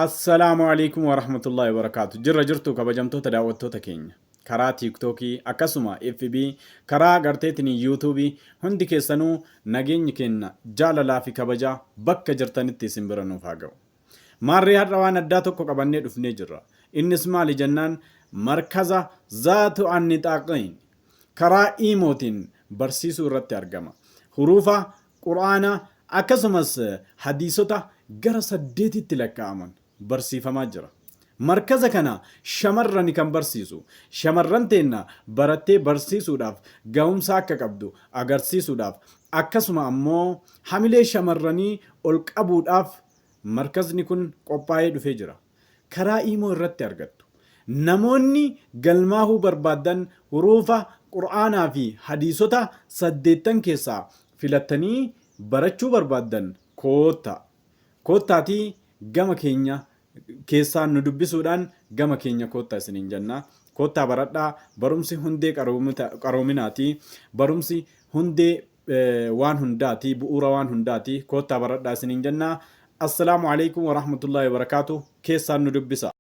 Assalaamu alaikum warahmatullahi wabarakaatu. Jirra jirtu kabajamtoota daawwattoota keenya. Karaa TikTokii akkasuma FB karaa garteetiin YouTubeii hundi keessanuu nageenyi keenya jaalalaa fi kabajaa bakka jirtanitti isin bira nuuf haa ga'u. Maarree har'a waan addaa tokko qabannee dhufnee jirra. Innis maali jennaan markaza Zaatu Annixaaqiin karaa iimootiin barsiisuu irratti argama. Huruufa Qur'aana akkasumas hadiisota gara saddeetitti lakkaa'aman barsiifamaa jira. Markaza kana shamarrani kan barsiisu. Shamarran teenna barattee barsiisuudhaaf gahumsa akka qabdu agarsiisuudhaaf akkasuma ammoo hamilee shamarranii ol qabuudhaaf markazni kun qophaa'ee dhufee jira. Karaa iimoo irratti argattu. Namoonni galmaahuu barbaaddan huruufa Qur'aanaa fi hadiisota saddeettan keessaa filattanii barachuu barbaaddan koottaa. Koottaatii gama keenya keessaan nu dubbisuudhaan gama keenya koottaa isiniin jenna. Koottaa baradhaa. Barumsi hundee qaroominaati. Barumsi hundee waan hundaati. Bu'uura waan hundaati. Koottaa baradhaa isiniin jenna. Assalaamu alaikum warahmatullahi wabarakaatu. Keessaan nu dubbisa.